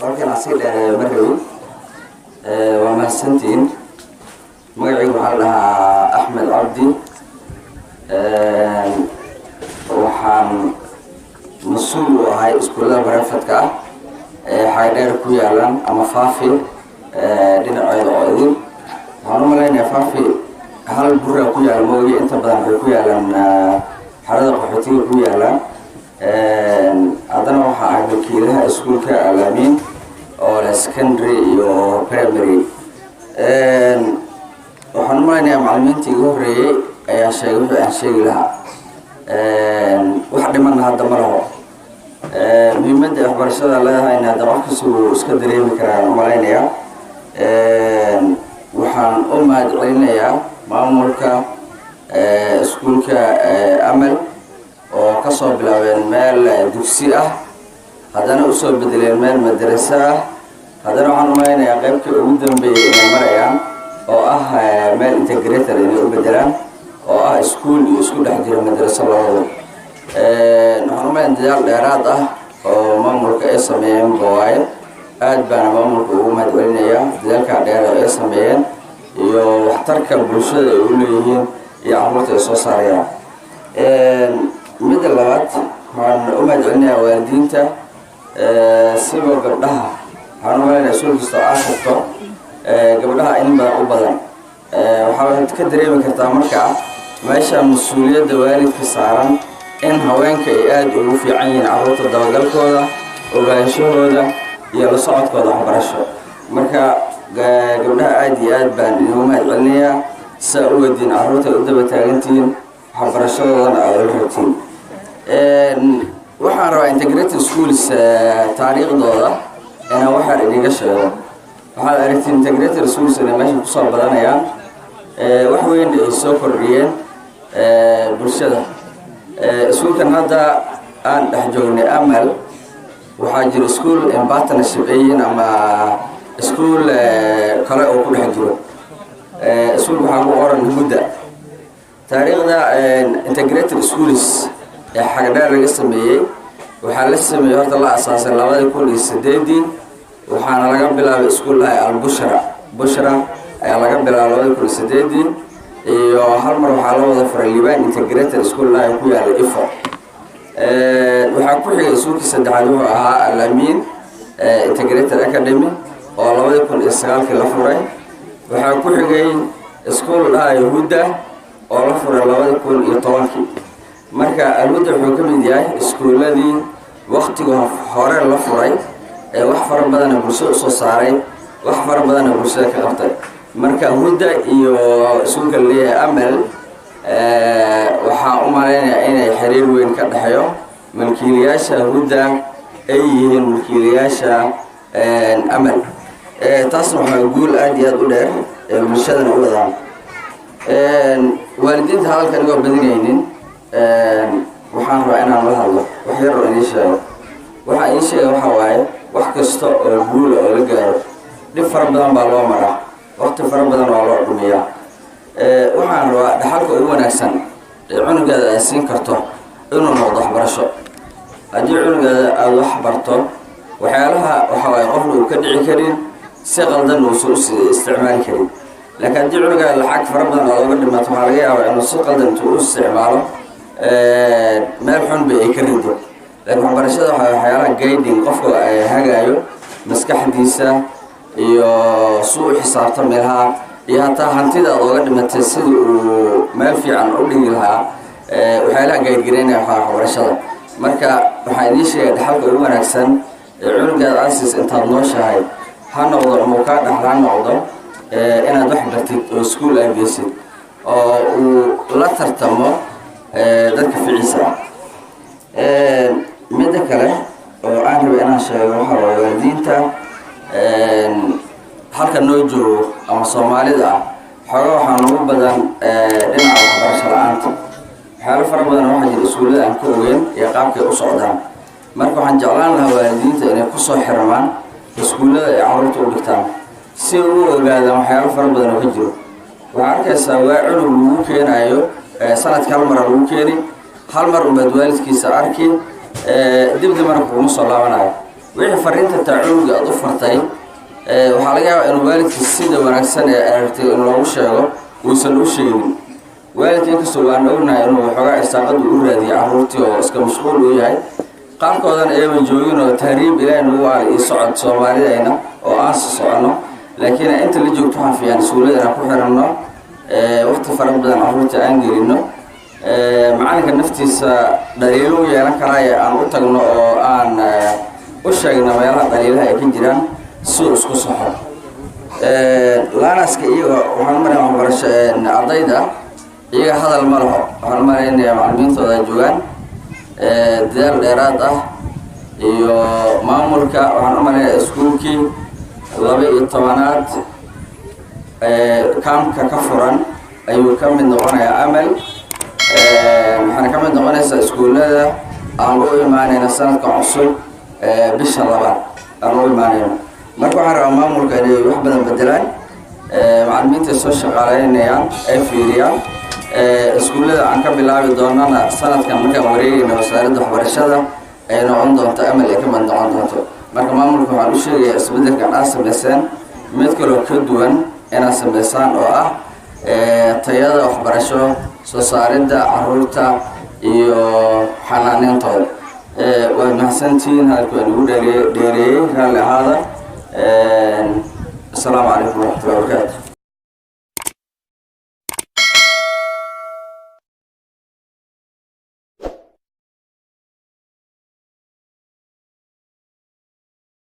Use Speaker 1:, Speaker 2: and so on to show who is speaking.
Speaker 1: Halkan aan sii dheereeyo ma rabin. Waa mahadsantihiin. Magacaygu waxaa la dhahaa Axmed Cabdi. Waxaan mas-uul u ahay iskuullada private-ka ah ee Xagadheer ku yaalaan ama Faafi dhinaceeda oo idin. Waxaan u malaynayaa Faafi hal buraa ku yaala mooye, inta badan waxay ku yaalaan xarada qaxootiga ku yaalaan. Haddana waxaa ahay wakiilaha iskuulka Alaamiin oo leh secondary iyo primary. Waxaan u malaynayaa macalimiintii igu horreeyey ayaa sheegay wixii aan sheegi lahaa. Wax dhimanna hadda ma laho. Muhiimadda waxbarashada leedahayna hadda qof kasta wuu iska dareemi karaa, aan u malaynayaa. Waxaan u mahad celinayaa maamulka iskuulka Amal oo kasoo bilaabeen meel dugsi ah, haddana usoo bedeleen meel madaraso ah. Haddana waxaan u malaynayaa qaybtii ugu dambeeyey inay marayaan oo ah meel integrated inay u bedelaan oo ah iskuul iyo isku dhex jira madraso labadu. Waxaan u malaynaya dadaal dheeraad ah oo maamulka ay sameeyeen bawaaye. Aad baana maamulka ugu mahad celinayaa dadaalkaa dheer oo ay sameeyeen iyo waxtarka bulshada ay u leeyihiin iyo carruurta ay soo saarayaan. Midda labaad, waxaan u mahad celinayaa waalidiinta, siba gabdhaha. Waxaan u malaynayaa iskuul kasta oo aad tagto, gabdhaha in badan u badan. Waxaad ka dareemi kartaa markaa meesha mas-uuliyadda waalidka saaran in haweenka ay aada ugu fiican yihiin carruurta dabagalkooda, ogaanshahooda iyo la socodkooda waxbarasho. Marka gabdhaha aada iyo aad baan idigu mahad celinayaa saa u wadiin carruurta u daba taagantihiin, waxbarashadoodana aada ula rabtiin. Waxaan rabaa integrated schools taariikhdooda inaan waxaan idinga sheego. Waxaad aragtiin integrated schools inay meesha kusoo badanayaan, wax weyn ay soo kordhiyeen bulshada. Iskuulkan hadda aan dhex joognay, Amal, waxaa jira school in partnership ay yihiin ama iskuul kale oo ku dhex jiro. Iskuulka waxaa ku qoran Huda. Taariikhda integrated schools ee Xagdheer laga sameeyey, waxaa la sameeyey, horta la asaasay 2008-dii. Waxaana laga bilaabay iskuul dhahay Albushra. Bushra ayaa laga bilaabay 2008-dii, iyo hal mar waxaa la wada furay Liban Integrated School dhahay ku yaala Ifo. Waxaa ku xigay iskuulkii saddexaad, wuxuu ahaa Alamin Integrated Academy oo 2009-kii la furay. Waxaa ku xigay iskuul dhahay Huda oo la furay 2010-kii. Marka Alhuda wuxuu ka mid yahay iskuulladii waktiga hore la furay ee wax fara badana bulshada usoo saaray, wax fara badana bulshada ka qabtay. Marka Huda iyo iskuulka laleeyahay Amal, waxaa u malaynayaa inay xiriir weyn ka dhexeeyo, mulkiilayaasha Huda ay yihiin mulkiilayaasha Amal. Taasna waxaa guul aada iyo aada u dheer ee bulshadana u wadaan. Waalidiinta hadalka anigoo badinaynin, waxaan rabaa inaan la hadlo, wax yar oo idiin sheego. Waxaa idiin sheega waxaa waaye, wax kasta oo guula oo la gaaro, dhib fara badan baa loo maraa, waqti fara badan waa loo dhumiyaa. Waxaan rabaa dhaxalka ugu wanaagsan ee cunugaada aad siin karto inuu noqdo waxbarasho. Haddii cunugaada aada wax barto, waxyaalaha waxa waaye qofna uu ka dhici karin, si qaldan uusan u isticmaali karin. Laakiin haddii cunugaada lacag fara badan aad oga dhimato, waxaa laga yaabaa inuu si qaldan intuu u isticmaalo meel xun bay ay ka rido. Laakiin waxbarashada waxaa waxyaalaha guiding qofka hagaayo maskaxdiisa iyo su u xisaabtami lahaa iyo hataa hantida aad oga dhimatay sidii uu meel fiican u dhigi lahaa. Waxyaalaha guide gareynaya waxaa waxbarashada. Marka waxaan idiin sheegay, dhaxalka ugu wanaagsan ee cunugaada asis intaad nooshahay ha noqdo ama uu kaa dhaxla ha noqdo inaad wax bartid oo iskuul aad geysid oo uu la tartamo dadka ficiisa ah. Midda kale oo aan rabay inaan sheego waxaa waaye, waalidiinta halka noo joogo ama Soomaalida ah, xooga waxaa nagu badan dhinaca waxbarasho la-aanta. Waxyaalo fara badan waxaa jira iskuullada aan ka ogeyn iyo qaabkay u socdaan. Marka waxaan jeclaan lahaa waalidiinta inay kusoo xirmaan iskuullada ay carruurta u dhigtaan si u ogaadaan waxyaalo fara badan oo ka jiro. Waxaa arkaysaa waa cunug lagu keenayo sanadka hal mara lagu keeni, hal mar unbaad waalidkiisa arki, dib dambana kuguma soo laabanayo. Wixii fariinta taacuuga aad u fartay, waxaa laga yaabaa inuu waalidka sida wanaagsan ee aragtay in loogu sheego uusan u sheegin. Waalidka, inkastoo waan ognahay inuu waxoogaa irsaaqadu u raadiyay carruurtii oo iska mashquul uu yahay, qaarkoodan ayaba joogin oo tahriib Ilaahay nagu aalay iyo socod Soomaalidayna oo aan soconno, laakiin inta la joogto waxaan fiican iskuullada inaan ku xiranno, waqti fara badan carruurta aan gelino. Macalinka naftiisa dhaliilo u yeelan karaaye, aan u tagno oo aan u sheegno meelaha dhaliilaha ay ka jiraan si uu isku saxo. Learnerska iyaga waxaan u marayn waxbarasho, ardayda iyaga hadal ma laho. Waxaan u malaynayaa macalimiintooda ay joogaan dadaal dheeraad ah iyo maamulka. Waxaan u malaynayaa iskuulkii 12aad kaamka ka furan ayuu ka mid noqonayaa Amal. Waxaana ka mid noqonaysaa iskuullada aan u imaanayno sanadka cusub, bisha labaad aan u imaanayno. Marka waxaan rabaa maamulka inay wax badan bedelaan, macalimiinta soo shaqaaleynayaan ay fiiriyaan. Iskuullada aan ka bilaabi doonana sanadkan markaan wareegayna Wasaaradda Waxbarashada ay noqon doonto Amal ay ka mid noqon doonto. Marka maamulka waxaan u sheegayaa isbeddelkan aad samayseen mid kaloo ka duwan inaad samaysaan, oo ah tayada waxbarasho, soo saaridda caruurta iyo xanaaneyntooda. Waad mahadsantihiin. Hadalka waan igu dheereeyey, raalli ahaada. Asalaamu calaykum waraxmatullahi wabarakaatu.